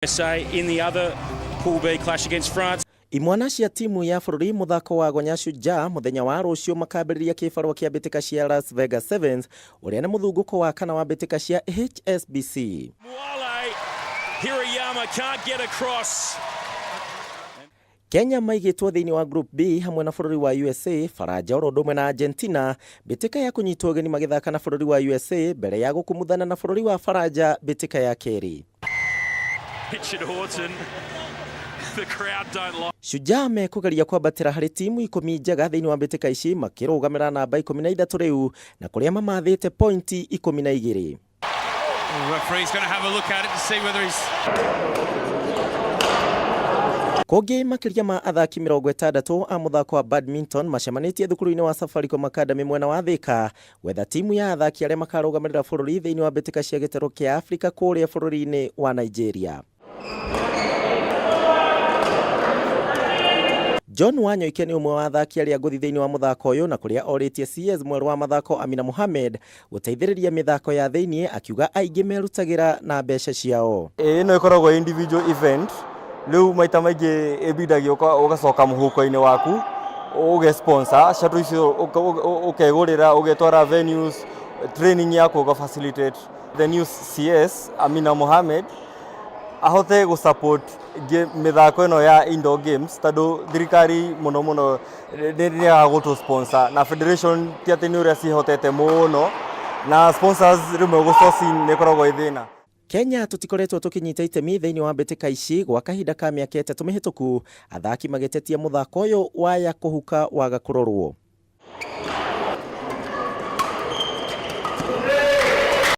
USA in the other Pool B clash against France. Imwana cia timu ya bũrũri mũthako wa Gonya Shujaa mũthenya wa rũciũ makambĩrĩria kĩbarũa kĩa mbĩtĩka cia Las Vegas Sevens ũrĩa nĩ mũthungũko wa kana wa mbĩtĩka cia HSBC. Mwale, Hirayama can't get across. Kenya maigĩtwo thĩinĩ wa Group B hamwe na bũrũri wa USA, Faranja oro ũndũ ũmwe na Argentina, mbĩtĩka ya kũnyitwo ũgeni magĩthaka na bũrũri wa USA mbere ya gũkumuthana na bũrũri wa Faranja mbĩtĩka ya kerĩ. Richard Horton. The crowd don't like. Shujaa mekũgeria kwambatĩra harĩ timu 10 njega thĩinĩ wa mbĩtĩka ici makĩrũgamĩra namba 13 rĩu na kũrĩa mamathĩte pointi 12. The referee's going to have a look at it to see whether he's Kũngĩ makĩria ma athaki 60 a mũthako wa badminton macemanĩtie thukuru-inĩ wa Safaricom Academy mwena wa Thika gwetha timu ya athaki arĩa makarũgamĩrĩra bũrũri thĩinĩ wa mbĩtĩka cia gĩtarũ kĩa Afrika kũrĩa bũrũri-inĩ wa Nigeria. John Wanyoike nĩ ũmwe wa athaki arĩa ngũthi thĩinĩ wa mũthako ũyũ na kũrĩa orĩtie CS mwerũ wa mathako Amina Mohamed gũteithĩrĩria mĩthako ya thĩinĩ akiuga aingĩ merutagĩra na mbeca ciao. Ĩno ĩkoragwo individual event rĩu maita maingĩ ĩbindagio ũgacoka mũhuko-inĩ waku ũge sponsor shuttle icio ũkegũrĩra ũgetwara venues training yaku ũga facilitate the new CS Amina Mohamed ahote gũ support mĩthako ĩno ya indoor games tondũ thirikari mũno mũno nĩ gũtũ sponsor na federation ti atĩ nĩ ũrĩa cihotete mũno na sponsors rĩmwe gũ sourcing nĩ ĩkoragwo ĩ thĩna. Kenya tũtikoretwo tũkĩnyita itemi thĩinĩ wa mbĩtĩka ici gwa kahinda ka mĩaka 3 mĩhĩtũku athaki magĩtetia mũthako ũyũ waya kũhuka waga kũrorwo.